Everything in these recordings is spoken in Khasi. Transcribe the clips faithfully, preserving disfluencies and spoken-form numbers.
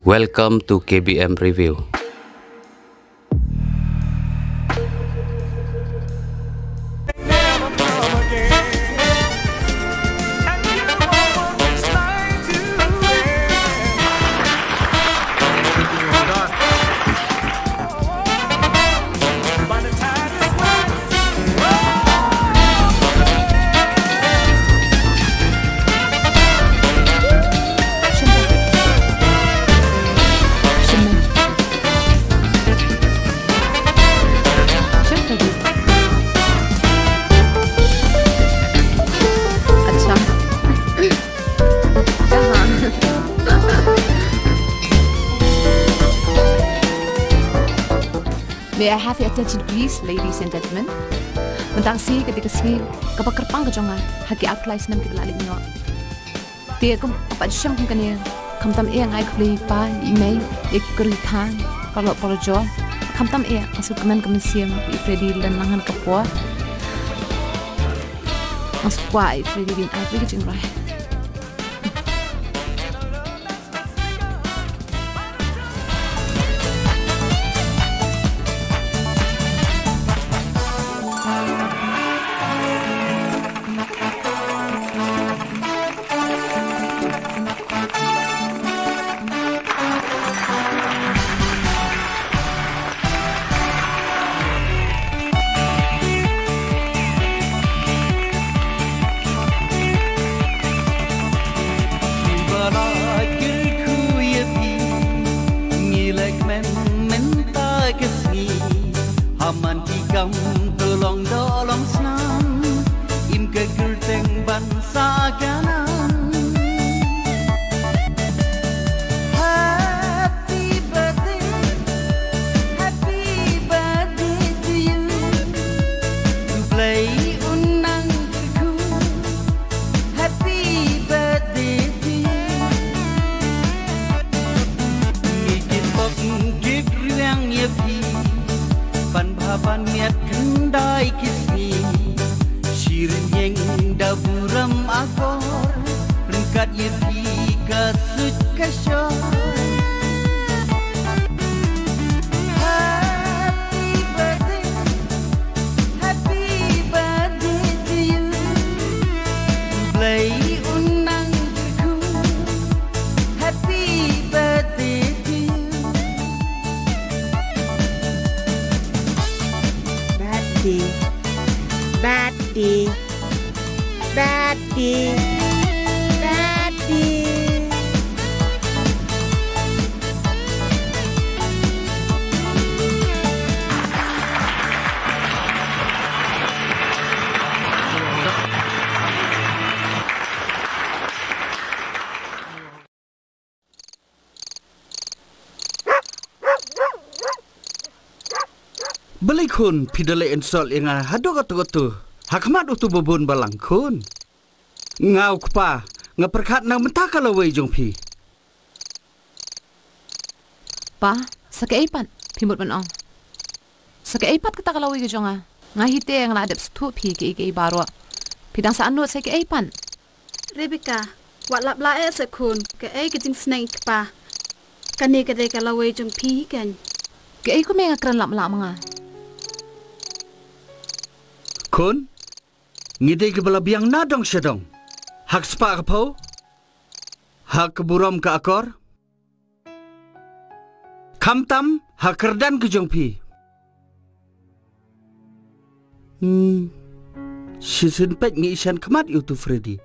Welcome to K B M Review. May I have your attention, please, ladies and gentlemen? Mynta ka sngi ka dei ka sngi kaba kyrpang ka jong nga ha ki arphew lai snem kiba la leit noh. Te kum ka pat shem kum kane, khamtam eh nga ai khublei ïa i pa, i mei, ïa ki kur ki kha, paralok parajor. Khamtam eh nga sngewkmen ka mynsiem ïa i Freddy lem lang ha kane ka por. Nga sngewkwah ïa i Freddy ban ai phi ka jingrwai. Ba la kyrkhu ïa phi, ngi leh kmen mynta ka sngi. Ha man ki kam to long doh long snam, im ka kyrteng ban sa ka nam. Happy birthday, happy birthday to you. U Blei un nang kyrkhu. Happy birthday to you. Ngi kit bok kit riang ïa phi, ban bha ban miat khyndai ki sngi. Shi rynieng da burom akor, ryngkat ïa phi ka suk ka shor. Happy birthday, happy birthday to you. Blei un nang kyrkhu. Happy birthday to you. Birthday. Birthday. Birthday. Birthday. Balei khun, phi da leh insult ïa nga haduh kato kato ha khmat uto u babun balang khun? Nga u kpa, nga pyrkhat na ka bynta ka lawei jong phi. Pa, sa kaei pat phi mut ban ong? Sa kaei pat kata ka lawei ka jong nga? Nga hi te nga la dep sngewthuh phi kaei kaei baroh. Phi dang sa anot sa kaei pat? Rebecca, wat lap lah eh sa khun, kaei ka jingsneng i kpa. Kane ka dei ka lawei jong phi hi kein. Kaei kumne nga kren lap lah ma nga? Khun, ngi dei kiba la biang na dong sha dong. Ha ka spah ka phew, ha ka burom ka akor, khamtam ha kyrdan ka jong phi. Hmm. Shisien peit ngi ïashem khmat ïa uto u Freddy.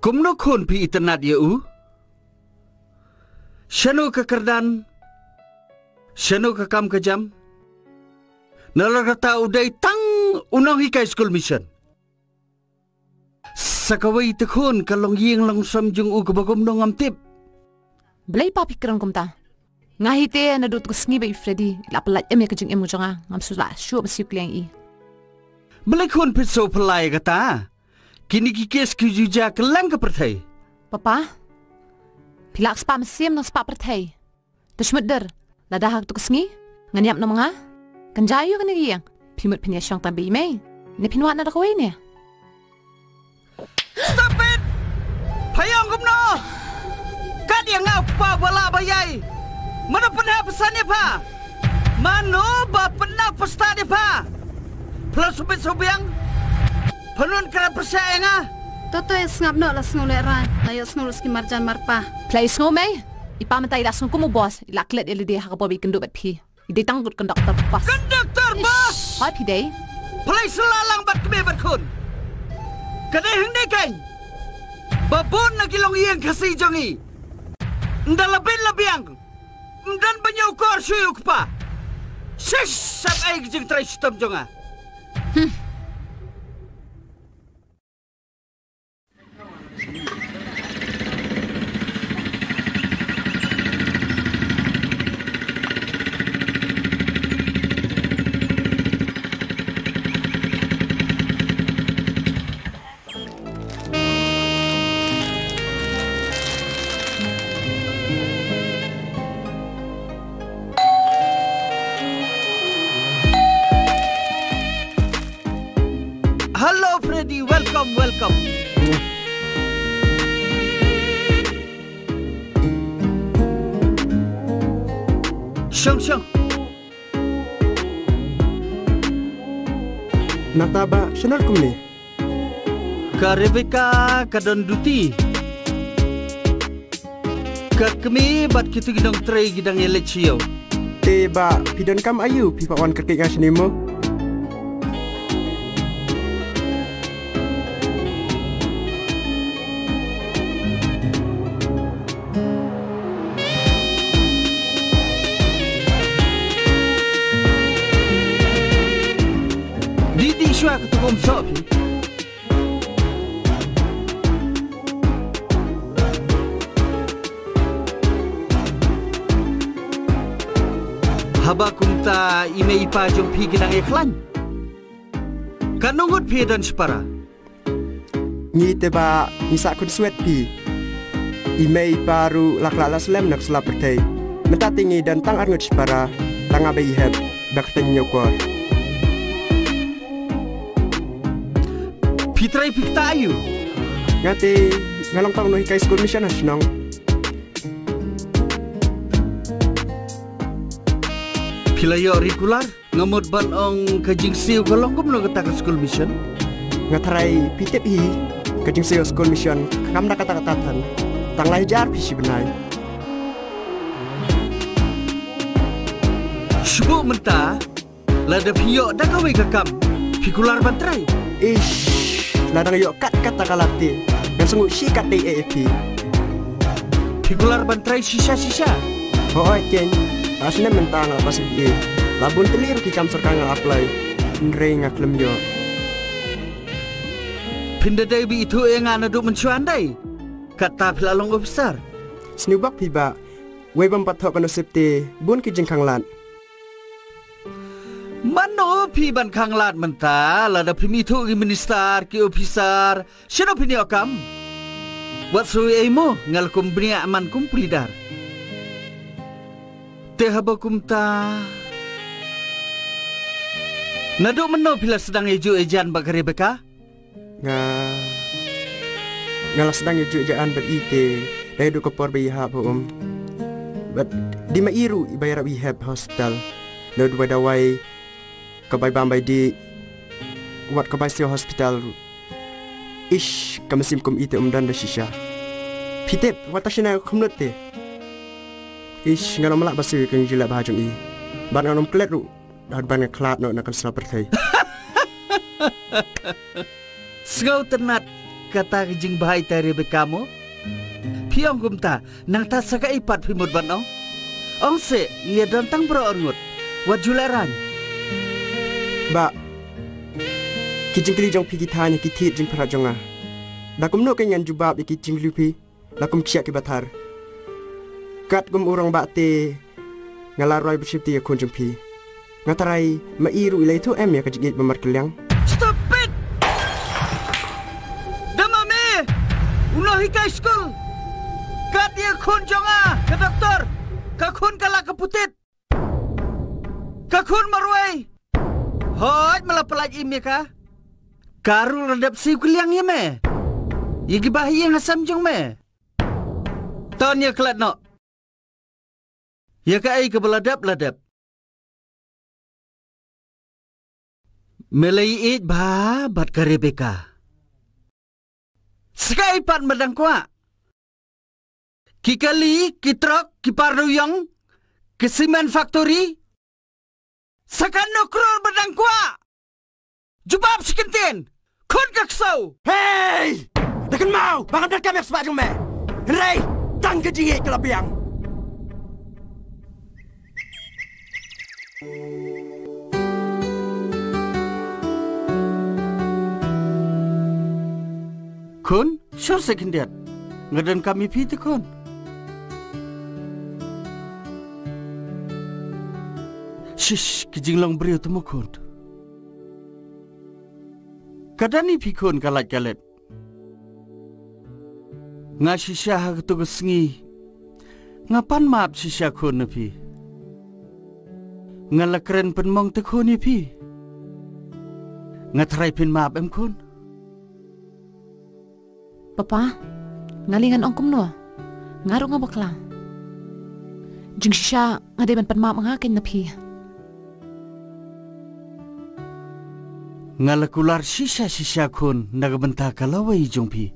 Kumno khun phi itynnad ïa u? Shano ka kyrdan? Shano ka kam ka jam? Nalor kata u dei tang u nonghikai skul mission. Sa kawei te khun ka long ïing long sem jong u kaba kumno ngam tip. Balei pa phi kren kumta? Nga hi te naduh tu ka sngi ba i Freddy i la pyllait em ïa ka jingim ka jong nga, ngam shu lah shuh ban siew kylliang ïa i. Balei khun phi shu pyllait ïa kata? Kine ki case ki ju jia kylleng ka pyrthei. Papa, phi lah spah mynsiem nang spah pyrthei. Te shu mutdur, lada ha kato ka sngi ngan ïap noh ma nga, kan jia aïu kane ka ïing? Phi mut phin ïashong tang bad i mei, ne phin wad noh da kawei ne? Stop it! Pha ïong kumno? Kat ïa nga u kpa ba lah ba Mano pynheh pyrshah ïa pha? Mano ba pynheh pyrshah ïa pha? Phi la shu bit shu biang? Pha nud kren pyrshah ïa nga? To to, ïa sngap noh, la sngew lehrain. La ïohsngew lut ki marjan marpa. Phi la ïohsngew mei? I pa mynta i la sngew kum u boss, i la klet ïa lade ha kaba i kynduh bad phi. I dei tang kot conductor bus. Conductor bus! Ish, hooid phi dei. Phi la ïa syllah lang bad kmie bad khun. Ka dei hangne keiñ ba bun na ki longïing Khasi jong ngi, ynda la bit la biang, ym don ba ñiewkor shuh ïa u kpa. Shish, sap ai ka jingtrei shitom jong nga. Hmm. Hello, Freddy. Welcome, welcome. Shong, shong. Nangta ba, shano kumne? Ka Rebecca ka don duty. Ka kmie bad kito ki nongtrei ki dang ïaleit sha ïew. Te ba phi don kam aïu, phi pat wan kyrkieh nga shane mo? Dih dih shuwa, katu kum soh phi. Haba kumta i mei i pa jong phi ki dang ïakhlaiñ? Katno ngut phi don shipara? Ngi te ba ngi sah khun swet phi. I mei i pa ruh la klah la slem na ka sla pyrthei. Mynta te ngi don tang ar ngut shipara, tang nga ba i hep, ba kyrteng ñiewkor. Phi trei phi kata aïu? Nga te nga long tang u nonghikai skul mission ha shnong. Phi la ïoh regular? Nga mut ban ong ka jingsiew ka long kumno kata ka skul mission? Nga tharai phi tip hi, ka jingsiew skul mission kam da kata kata than. Tang lai hajar phi shi bnai. Shu mynta lada phi ïoh da kawei ka kam, phi kular ban trei? Ish, lada nga ïoh kat kata ka lad te, ngan sngew shi kat te, eh, eh, phi. Phi kular ban trei shisha shisha? Hooid keiñ, ka snem mynta nga la pass B A. La bun tylli ruh ki kam sorkar nga la apply, hynrei nga khlem ïoh. Phin da dei ba ithuh ïa nga naduh mynshuwa dei? Kata phi la long officer? Sniew bok phi bah, wei bym pat thoh ka nusip te bun ki jingkhanglad. Mano phi ban khanglad mynta, lada phim ithuh ki minister, ki officer, shano phin ïoh kam? Wat sngew ei mo, nga la kum bniah man kum pulidar. Te haba kumta, naduh mynno phi la sdang ïajuh ïajan bad ka Rebecca? Nga, nga la sdang ïajuh ïajan bad i te, dei haduh ka por ba i hap ha um. Bad dei ma i ruh i ba ïarap i hep ha hospital. Naduh bai dawai, ka bai bam bai dih, wat ka bai siew hospital ruh. Ish, ka mynsiem kum i te um don da shisha. Phi tip, wat ta shina khumnut te. Ish, ngan ym lah ba siew ïa ka jingjuleh bha jong i. Bad ngan ym klet ruh. Dang ban nga khlad noh na ka sla pyrthei. Sngewtynnat kata ka jingbha ïa i Rebecca mo. Phi ong kumta, nangta sa kaei pat phi mut ban ong? Ong seh, ngi ïa don tang baroh arngut. Wat ju lehraiñ. Bah, ki jingkylli jong phi ki thaiñ ha ki thied jingpyrkhat jong nga. Da kumno kein ngan jubab ïa ki jingkylli phi? La kum ki shiah ki bathar. Katkum u rangbah te, nga la rwai bad shim te ïa khun jong phi. Nga tharai ma i ruh i la ithuh em ïa ka jingïeit ba markylliang. Stop it! Da ma me u nonghikai skul, kat ïa khun jong nga ka doktor, ka khun ka la ka putit. Ka khun marwei. Hooid, me la pyllait im ïa ka. Ka ruh la dep siew kylliang ïa me, ïa ki bahaïing hasem jong me. Ton ïa klet noh. Ïa kaei kaba la dep la dep. Me la ïeit bha bad ka Rebecca. Sa kaei pat me dang kwah? Ki kali, ki trok, ki parnoïong, ki cement factory? Sa katno klur me dang kwah? Jubab shi kyntien. Khun ka ksew. Hei! Da kynmaw ba ngam donkam ïa ka spah jong me. Hynrei tang ka jingïeit ka la biang. Khun, shong seh khyndiat. Nga donkam ïa phi te khun. Shish, ki jinglong briew te mo khun. Ka Dani phi khun ka lait ka let. Nga shisha ha katu ka sngi. Nga pan map shisha khun na phi. Nga la kren pynmong te khun ïa phi. Nga tharai phin map em khun. Papa, nga lei ngan ong kumno? Nga ruh nga bakla. Jingshisha nga dei ban pan map nga kein na phi. Nga la kular shisha shisha khun na ka bynta ka lawei jong phi.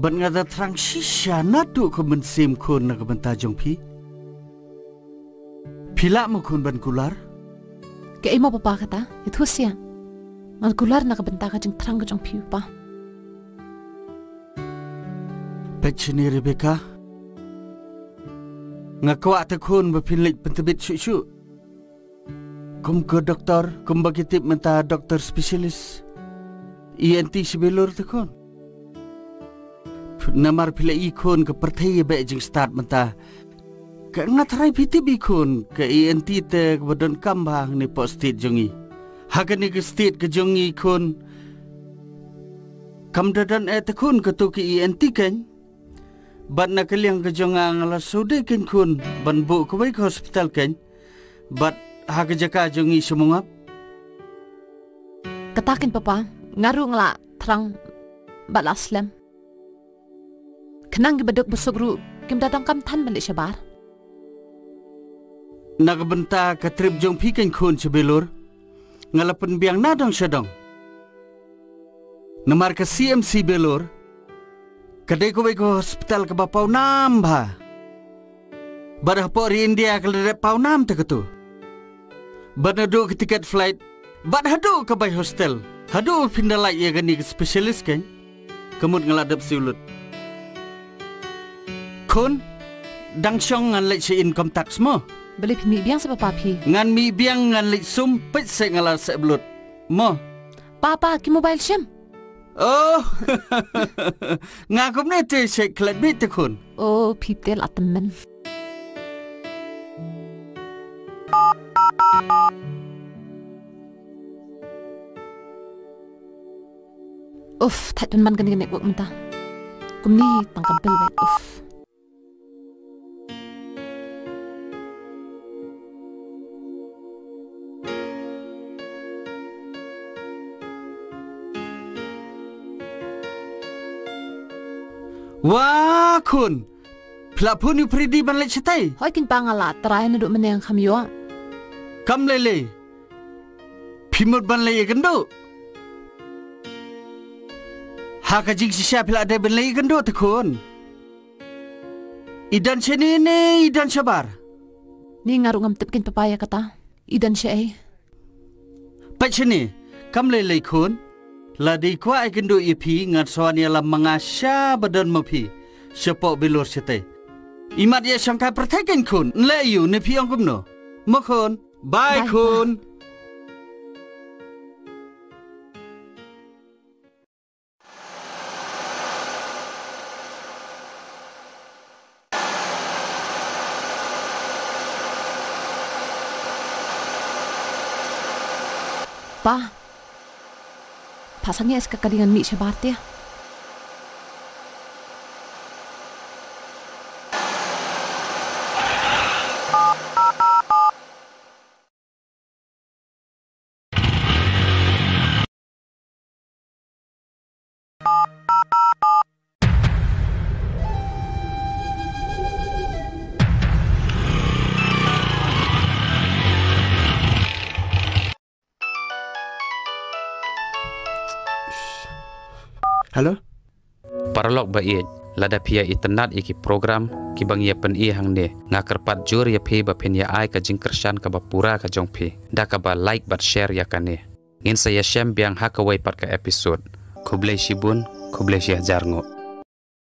Bad nga da thrang shisha naduh ka mynsiem khun na ka bynta jong phi. Phi lah mo khun ban kular? Kaei mo papa kata? Ïathuh seh. Ngan kular na ka bynta ka jingthrang ka jong phi papa. Peit shane Rebecca. Nga kwah te khun ba phin leit pyntbit shuh shuh. Kum ka doktor, kumba ki tip mynta doktor specialist E N T sha Bilur te khun. Namar phi la i khun ka pyrthei ïa beh jingstad mynta. Ka nga tharai phi tip i khun ka E N T te kaba donkam bha hangne poh state jong ngi. Ha kane ka state ka jong ngi khun. Kam da don eh te khun katu ka E N T kein. Bad na ka liang ka jong nga nga la shu dei kein khun ban buh kawei ka hospital kein. Bad ha ka jaka jong ngi sha Mawngap. Kata kein papa, nga ruh nga la thrang bad la slem. Khnang kiba duk ba suk ruh kim da donkam than ban leit shabar. Na ka bynta ka trip jong phi kein khun sha Bilur. Nga la pynbiang na dong sha dong. Namar ka C M C Bilur ka dei kawei ka hospital kaba pawnam bha. Bad hapoh ri India ka la dep pawnam te katu. Bad naduh ka tiket flight bad haduh ka bai hostel, haduh phin da lait ïa kane ka specialist kein. Ka mut nga la dep siew lut. Khun, dang shong ngan leit sha income tax mo. Balei phi mih biang seh papa phi? Ngan mih biang ngan leit sum, peit seh nga la seh blut. Mo. Papa, ki mobile shim? Oh. Nga kumne te seh klet bit te khun. Oh, phi te la tymmen. Uff, thait pynban kane ka network mynta. Kumne tang ka bill bad. Uff. Wa khun. Phi la phone ïa u Freddy ban leit shatai? Hooid keiñ pa, nga la try naduh mynne kham ïoh. Kam lei lei. Phi mut ban leit ïakynduh? Ha ka jingshisha phi la dei ban leit ïakynduh te khun. I don shane ne i don shabar? Ni nga ruh ngam tip keiñ papa ïa kata. I don shaei? Peit shane, kam lei lei khun. Lada i kwah ïakynduh ïa phi ngan sa wan ïalam ma nga sha ba don ma phi. Shapoh Bilur shatei. Imat ïa shongkai pyrthei keiñ khun. Nleh ïa u ne phi ong kumno? Mo khun. Bye khun. Pa. Pha sangeh sa ka kali ngan mih shabar te. Hello? Paralok ba ïeit, lada phi ïa itynnad ïa ki program kiba ngi ïa pyni hangne, nga kyrpad jur ïa phi ba phin ïa ai ka jingkyrshan kaba pura ka jong phi da kaba like bad share ïa kane. Ngin sa ïashem biang ha kawei pat ka episode. Khublei shibun, khublei shihajar nguh.